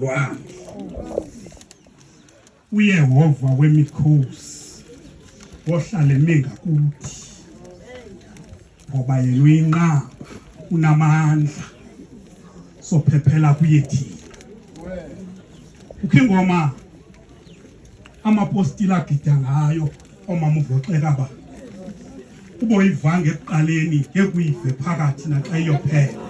Lwandle. UYehova wemikhosi wohlala emi ngakuthi, ngoba yena uyinqaba, unamandla, sophephela kuye thina. Kukho ingoma amapostile agida ngayo omama uvoxeka ba uboyivanga ekuqaleni ngeke uyive phakathi naxa iyophela.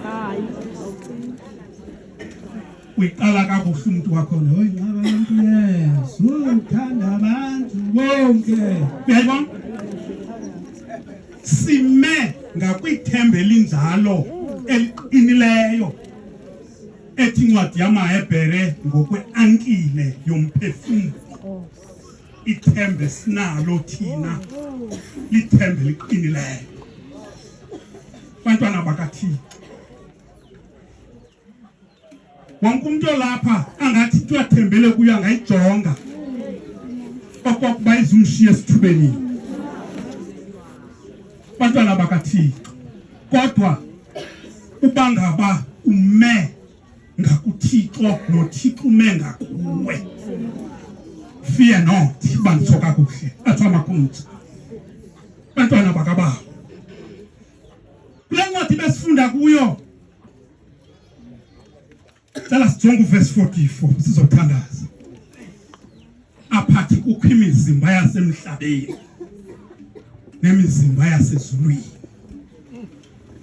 Uyiqala kakuhle umuntu wakhona, hoyi nqaba yonke Yesu uthanda abantu bonke. Uyayibona? Sime ngakwithemba elinjalo eliqinileyo ethi incwadi yamaHebhere ngokweankile yomphefumlo. Ithemba esinalo thina lithemba eliqinileyo. Bantwana bakaThixo, wonke umntu olapha angathi into athembele kuyo angayijonga okokuba izumshiya esithubeni. Bantwana bakaThixo, kodwa uba ngaba ume ngakuThixo noThixo ume ngakuwe, fear not, uba nditsho kakuhle, atsho amakhumtsha. Bantwana bakabawo, kule ncwadi besifunda kuyo, cela sijonge uvesi 44 sizothandaza. Aphathi kukho imizimba yasemhlabeni nemizimba yasezulwini,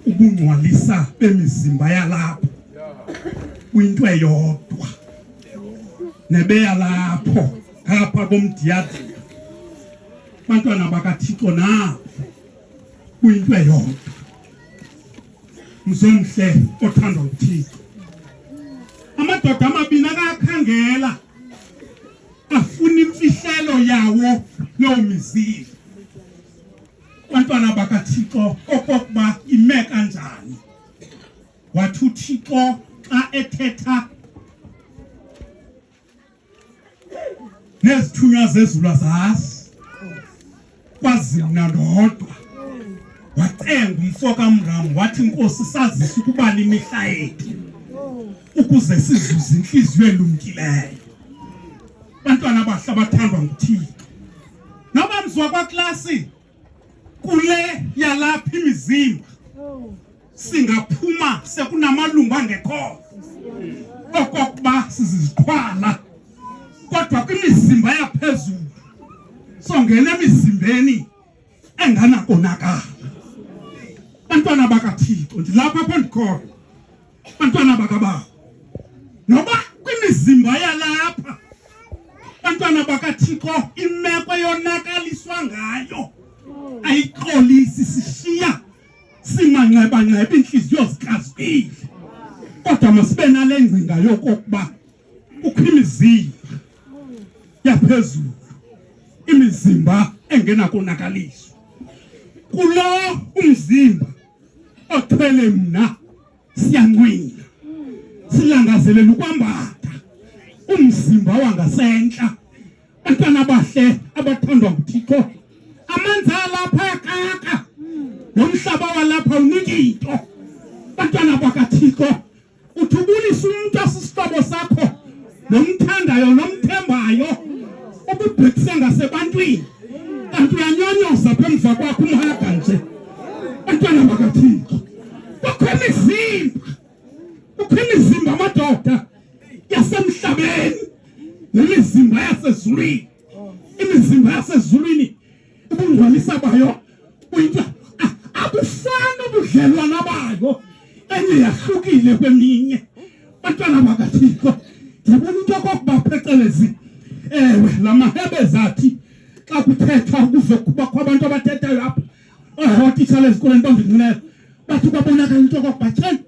ubungcwalisa bemizimba yalapho kwinto eyodwa nebeya lapho ngapha komdiyadiya. Bantwana bakaThixo, nabo kuyinto eyodwa. Mzomhle othandwa nguThixo, amadoda amabini akakhangela afuna imfihlelo yawo loo mizimba. Bantwana bakaThixo, okokuba ime kanjani. Wathi uThixo xa ethetha nezithunywa zezulu azazi, kwazi mna ndodwa. Wacenga umfo kaMram wathi, Nkosi, sazise ukubala imihla yethu ukuze sizuze inhliziyo elumkileyo. Bantwana abahle abathandwa nguThixo, noba mzwa kwaklasi kule yalapha imizimba singaphuma sekunamalungu angekhoyo okokuba siziziqhwala, kodwa kwimizimba yaphezulu songena emizimbeni enganakonakala. Bantwana bakaThixo, ndilapha apho ndikhoyo. Bantwana bakabawo, noba kwimizimba yalapha, bantwana bakaThixo, imeko eyonakaliswa ngayo ayixolisi, sishiya simanxebanxeba, iintliziyo zikrazukile. Kodwa masibe nale ngcinga yokokuba kukho imizimba yaphezulu, imizimba engenakonakaliswa. Kulo umzimba othwele mna siyancwina, silangazelela ukwambatha umzimba wangasentla. Bantwana abahle abathandwa nguThixo, amanzi alapha ayakaka, lo mhlaba walapha unika into. Bantwana bakaThixo, uthi ubulisa umuntu osisihlobo sakho nomthandayo nomthembayo, ububhekise ngasebantwini, kanti uyanyonyoza pha emva kwakho umhaga nje. Bantwana bakaThixo, kukho imizimba, kukho imizimba amadoda yasemhlabeni nemizimba yasezulwini. Imizimba yasezulwini ubungcwalisa bayo buyinto abufani ubudlelwana bayo, enye yahlukile kweminye. Bantwana bakaThixo, ndiyabona into okokuba phecelezi, ewe, la mahebezi athi xa kuthethwa ukuze kubakho abantu abathethayo apha, ootitshala ezikolweni bandinxileyo, bathi kwabonakala into okokuba tyheni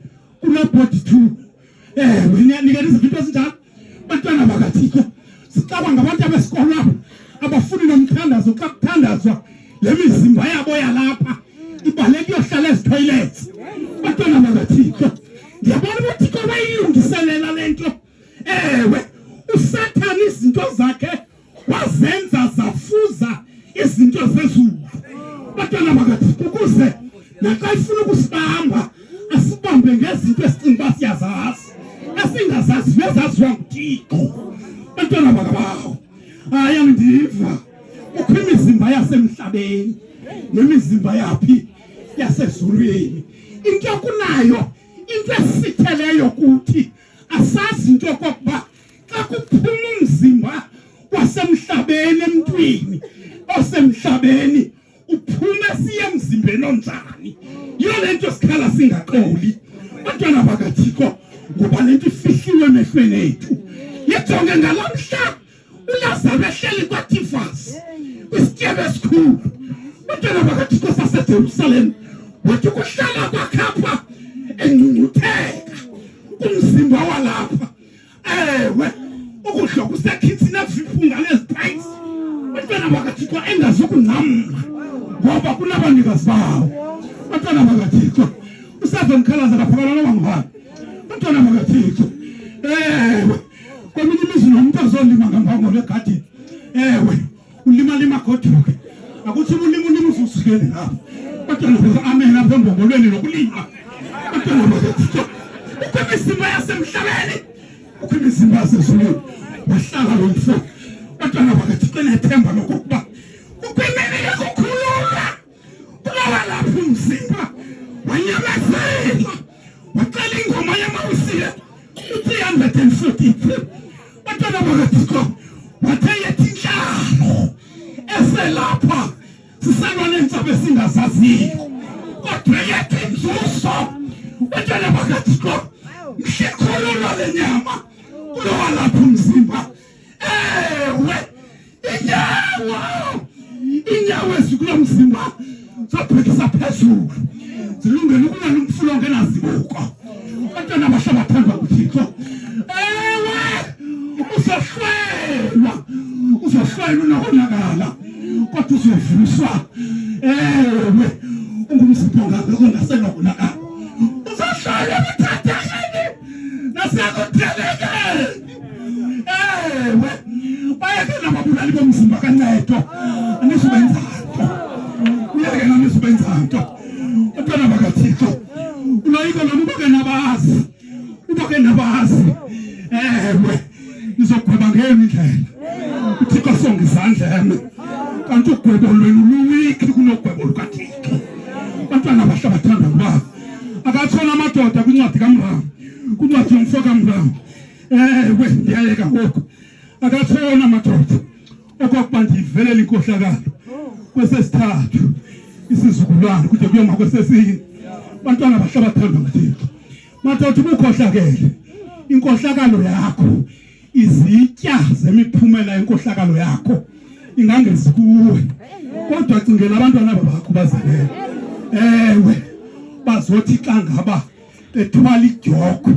kunobhodi two. Ewe, niyanikela izinto into ezinjalo. Bantwana bakaThixo, sixakwa ngabantu abesikolo apha abafuni nomthandazo. Xa kuthandazwa, le mizimba yabo yalapha ibaleka iyohlala ezithoyilethi. Bantwana bakaThixo, ndiyabona uba uThixo wayilungiselela le nto. Ewe, uSathana izinto zakhe wazenza zafuza izinto zezulu. Bantwana bakaThixo, ukuze naxa ifuna ukusibamba asibambe ngezinto esicinga uba siyazazi, esingazaziyo, ezaziwa nguThixo. kaThixo. Bantwana bakabawo, hayi andiva, kukho imizimba yasemhlabeni nemizimba yaphi yasezulwini. Into kunayo into esitheleyo kuthi asazi into yokokuba xa kuphuma umzimba wasemhlabeni emntwini osemhlabeni uphume siye emzimbeni onjani. Yiyo le nto sikhala singaxoli, bantwana bakaThixo, ngoba le nto ifihliwe emehlweni ethu. Yijonge ngalaa mhla uLazaro ehleli kwaTifas kwisityebe esikhulu, bantwana bakaThixo saseJerusalem, wathi kuhlala kwakhe apha engcungcutheka kumzimba walapha. Ewe, ukudla kusekhithini eziphunga lezipayisi, bantwana bakaThixo, engazukungcamla ngoba kunabanikazi bawo. Bantwana bakaThixo, usazomkhalaza kaphakala noba ngubani. Bantwana bakaThixo, ewe, kweminye imizi nomntu azolima ngambangolo egadini, ewe, ulima lima goduke, akuthi ulima ulima uzusukele lapho. Bantwana baka, amen, apha embongolweni nokulima. Bantwana bakaThixo, kukho imizimba yasemhlabeni, kukho imizimba yasezulwini. Wahlala lo mfo, bantwana bakaThixo, enethemba lokokuba kukho imini yokukhululwa kulowa lapho umzimba. Wanyamezela, wacela ingoma yamawusiye u-343. Bantwana bakaThixo, wathe yethi intlalo eselapha sisalwa neentsaba esingazaziyo, kodwa yethi inzuzo, bantwana bakaThixo, mhlikhululwa le nyama kulowa lapho umzimba. Ewe, inyawo inyawo ezikulo mzimba zobhekisa phezulu, zilungele ukulala umfula ongenazibuko. Bantwana abahle bathandwa nguThixo, ewe, uzohlwelwa, uzohlwelwa unokonakala, kodwa uzovuswa. Ewe, ungumzimba ongasenakonakala, uzohlwelwa ekuthathekeni nasekuthelekeni. Ewe, bayeke nababulali bomzimba kancedo, anizubenza nto. Uyeke nanizubenza nto. Bantwana bakaThixo, uloyiko lona uba ke nabazi, uba ke nabazi. Ewe, nizogweba ngenu indlela. UThixo asonge izandla eme, kanti ugwebo lwenu luwikhi kunogwebo lukaThixo. Bantwana abahle abathandwa ngubaba, akatshona amadoda kwincwadi kaMrambo, kwincwadi yomfo kaMrambo. Ewe, ndiyayeka ngoku. Akatshona madoda okokuba ndiyivelela inkohlakalo kwesesithathu isizukulwane kude kuyoma kwesesine. Bantwana bahle bathandwa nguThixo, madoda, ubukhohlakele, inkohlakalo yakho, izitya zemiphumela yenkohlakalo yakho ingangezi kuwe, kodwa cingela abantwana aba bakho bazeleyo. Ewe, bazothi xa ngaba bethwala idyokhwe,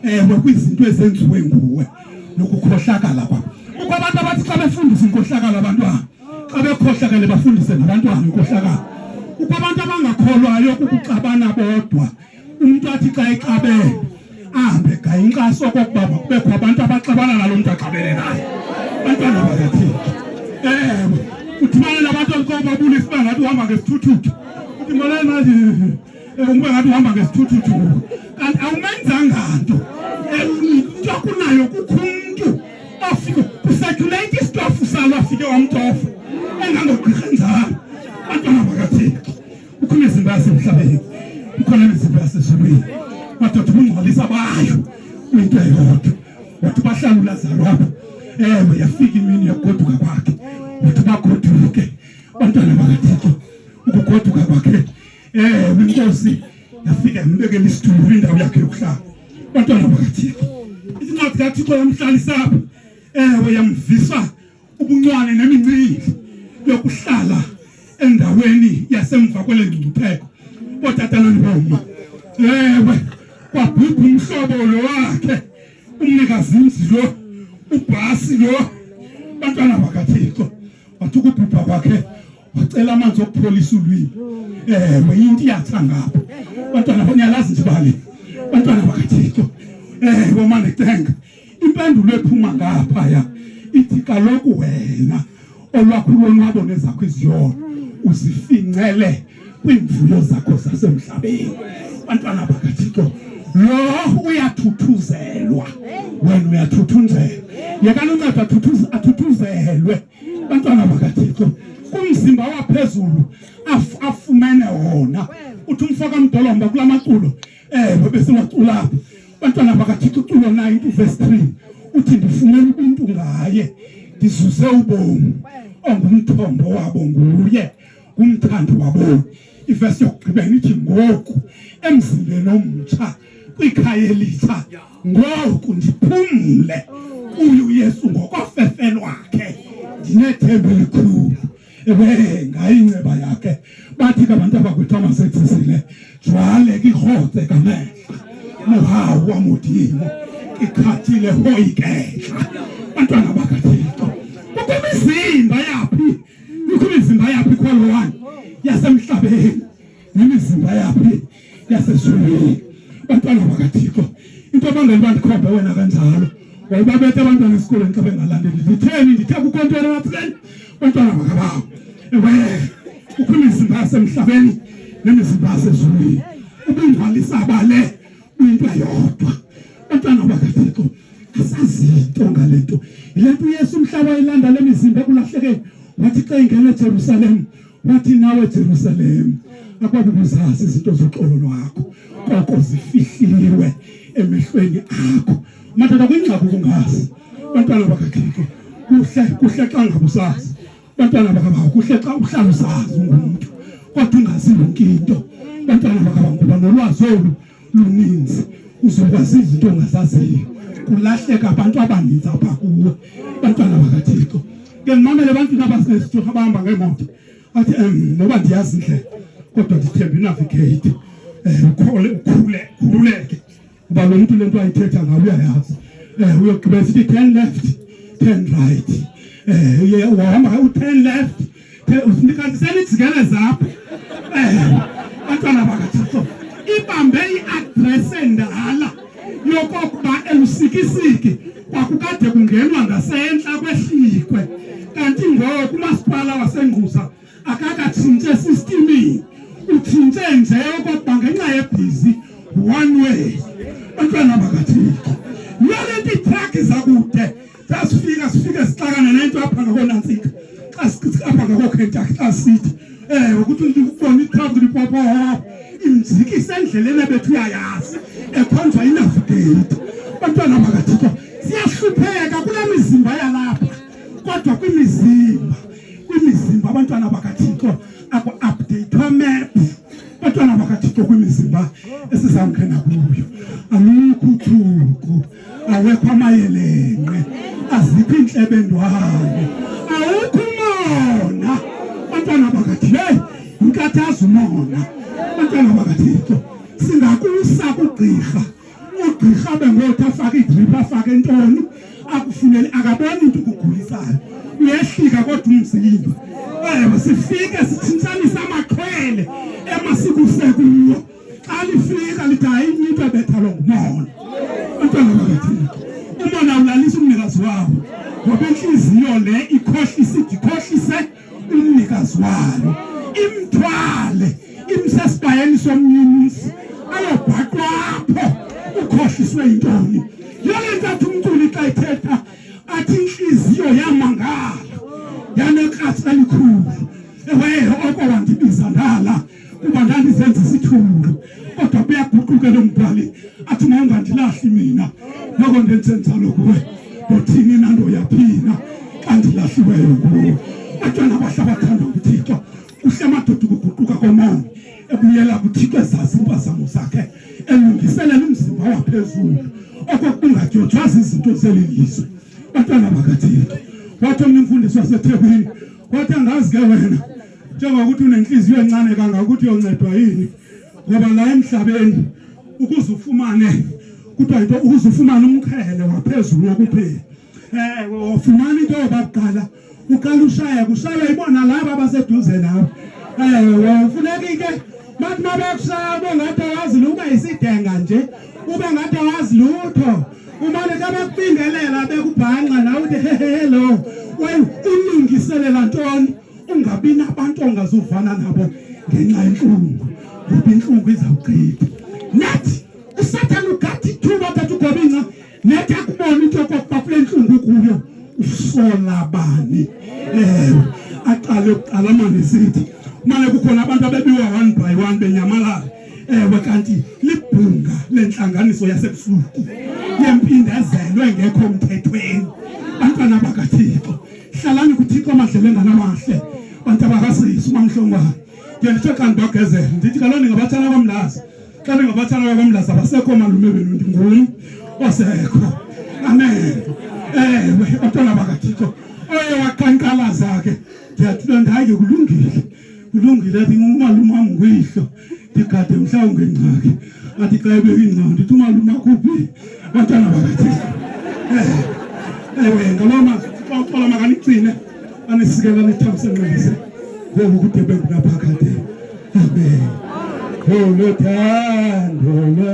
ewe, kwizinto ezenziwe nguwe nokukhohlakala kwabo. Kukho abantu abathi xa befundisa inkohlakalo abantwana, xa bekhohlakele bafundise nabantwana inkohlakalo. Kukho abantu abangakholwayo kukuxabana bodwa. Umntu athi xa exabene ahambe gaya inkxaso okokuba makubekho abantu abaxabana nalo mntu axabene naye. Bantwana bakaThixo, ewe, udibane nabantu ababulisa uba ngathi uhamba ngesithuthuthu, uthi molweni manje, ube ngathi uhamba ngesithuthuthu, kanti awumenzanga nto. Into akunayo, kukho umntu ofike kusetyuleyite isitofu salo, afike wamtofu engangogqirha njalo. Bantwana bakaThixo, kukho imizimba yasemhlabeni, kukhona imizimba yasezulwini. Madoda, ubungcwalisa bayo kwinto eyodwa. Wathi bahlala uLazaro apho. Ewe, yafika imini yokugoduka kwakhe, wathi bagoduke. Bantwana bakaThixo, ukugoduka kwakhe, ewe, inkosi yafika yambekela isitulo kwindawo yakhe yokuhlala. Bantwana bakaThixo, incwadi kaThixo yamhlalisa apho. Ewe, yamvisa ubuncwane nemincili yokuhlala endaweni yasemva kwele ngcungcutheko. Ootatanani boma, ewe, kwabhubha umhlobo lo wakhe, umnikazimzi lo, ubhasi lo. Bantwana bakaThixo, wathi ukubhubha kwakhe wacela amanzi okupholisa ulwimi. Ewe, into iyatha ngapho. Bantwana, niyalazi nje bali. Bantwana bakaThixo, ewe, mane cenga, impendulo ephuma ngaphaya ithi kaloku wena olwakho ulonwabo nezakho iziyolo uzifincele kwiimvuyo zakho zasemhlabeni. Bantwana bakaThixo, Lo uyathuthuzelwa, wena uyathuthunzelwa. Yekani uncedo athuthuzelwe, bantwana bakaThixo, kumzimba waphezulu afumene wona. Uthi umfo kaMdolomba kula maculo, ewe, besiwacula apha, bantwana bakaThixo, uculo 90 verse 3 uthi, ndifumene ubuntu ngaye, ndizuze ubomi ongumthombo wabo nguye, ngumthandi wabomi. Ivesi yokugqibela ithi, ngoku emzimbeni omtsha kwikhaya elitsha, ngoku ndiphumle kuye uYesu ngokofefe lwakhe, ndinethemba elikhulu. Ewe, ngayo inceba yakhe. Bathi ke abantu abakwethu amasetsisile jwale ke ikgotse ka mehla mohau wa Modimo ke khathile ho iketla. Bantwana bakaThixo, kukho imizimba yaphi? Kukho imizimba yaphi? Kholo one yasemhlabeni nemizimba yaphi? Yasezulwini. Bantwana bakaThixo, into abangani bandikhombe wena kanjalo, wawubabetha abantwana esikolweni xa bengalandeli. Nditheni? Ndithe kukho ntoni emathileni, bantwana bakabawo? Ewe, kukho imizimba yasemhlabeni nemizimba yasezulwini. Ubungcwalisa bale buyinto eyodwa, bantwana bakaThixo. Asazinto ngale nto. Yile nto uYesu mhla wayelanda le mizimba ekulahlekeni, wathi xa ingena eJerusalem, wathi, nawe Jerusalem, akwabi kuzazi izinto zoxolo lwakho, koko zifihliwe emehlweni akho. Madoda, kuyingxaki ukungazi, bantwana bakaThixo. Kuhle, kuhle xa ngabusazi, bantwana bakabawo. Kuhle xa uhlala usazi ungumntu kodwa ungazi yonke into, bantwana bakabawo, ngoba nolwazi olu luninzi uzokwazi izinto ongazaziyo. Kulahleka abantu abaninzi apha kuwe, bantwana bakaThixo. Ke ndimamele ebantwini abazinesithuha abahamba ngeemoto, athi, noba ndiyazi indlela kodwa ndithemba inavigate. Ukhole, ukhule, khululeke, kuba lo mntu le nto ayithetha ngayo uyayazi. Uyogqibela sithi 10 left, 10 right. Uhamba u-10 left, kanti senijikeleza apha. Bantwana bakaThixo, ibambe i-address endala yokokuba eLusikisiki kwakukade kungenwa ngasentla kwehlikwe, kanti ngoku umasipala waseNgquza akakatshintshe esistimini, utshintshe nje okokuba ngenxa yebhizi one way. Bantwana bakaThixo, yale nto iitrakhi zakude sasifika, sifike sixakane nento apha ngakoonantsika, xa apha ngakooKentucky, xa sithi ukuthi ubona itraffic lipopo imjikisa endleleni ebethu uyayazi ekhonjwa inavigate. Bantwana bakaThixo, siyahlupheka kule mizimba yalapha, kodwa kwimizimba, abantwana bakaThixo, aku-updatwa map. Bantwana bakaThixo, kwimizimba esizawungena kuyo alukho uthuku, awekho amayelenqe, azikho iintlebendwane, awukho umona. Bantwana bakathi, heyi, inkathazo umona. Bantwana bakaThixo, singakusa kugqirha, ugqirha bengothi afake idrip, afake ntoni, akufunele, akaboni into ukugulisayo, uyehlika kodwa umzimba. Ewe, sifike sitshintshanise amaxhwele emasikuse kuwo, xa lifika lithi hayi, into ebetha lo ngumona. Bantwana bakaThixo, umona ulalisa umnikazi wawo, ngoba intliziyo le ikhohlisa, ikhohlise umnikazi wayo, imthwale imsesibayeni somnye umzi, ayobhaqwa apho. Ukhohliswe yintoni? Yole nto athi umculi xa ethetha athi, intliziyo yamangala yanekratsi elikhulu. Ewe, oko wandibiza ndala kuba ndandizenza isithulu, kodwa kuyaguquka lo mbhali athi, mawungandilahli mina, noko ndenze njalo kuwe, ndothini na, ndoyaphina xa ndilahliweyo nguwe? Bantwana abahle abathandwa nguThixo, kuhle amadoda ukuguquka komona, ebuyela kuThixo, ezazi impazamo zakhe, elungiselela umzimba waphezulu okokungadyojwa zizinto zeli lizwe. Bantwana bakaThixo, wathi omnye umfundisi waseThekwini, wathi, angazi ke wena njengokuthi unenhliziyo encane kangakuthi uyoncedwa yini, ngoba la emhlabeni ukuze ufumane, kuthiwa into, ukuze ufumane umqhele waphezulu wokuphila, ufumana into yoba kuqala uqala ushaya, kushaywa ibona laba abaseduze nawe. Ufuneka ke bathi mabakushaya ube ngathi awazi, luba isidenga nje, ube ngathi awazi lutho, umane xa bakubingelela bekubhanxa nawe uthi hello. Ulungiselela ntoni? Ungabi nabantu ongazuvana nabo ngenxa yentlungu, ngoba intlungu izawugqitha. Nathi uSathane Nethi akubona into yokokuba kule ntlungu kuyo usola bani. Ewe, aqale kuqala mane sithi mane kukhona abantu abebiwa one by one benyamalala. Ewe, kanti libhunga lentlanganiso yasebusuku yempindezelo engekho mthethweni. Bantwana bakaThixo, hlalani kuThixo amadlelo enganamahle. Bantu abakasisi uMamhlongwane, ndiye ndithe xa ndibagezela ndithi kaloku ningabatshana kwamlazi. Xa ningabatshana bakwamlazi abasekho malume benu, ndingum osekho. Amen. Ewe, bantwana bakaThixo, oye waqhankqalaza ke ndiyathi loo nto hayi ke kulungile, kulungile. Athi umalume wam nguyihlo, ndigade mhlawumbi ngengxaki. Athi xa ebeka ingxaki ndithi umalume akuphi? Bantwana bakaThixo, ewe, ngaloo mazwi uThixo uxola makanicine anisikela nithamsanqelise ngoku kude kube ngunaphakade. Amen. Olo thando lwa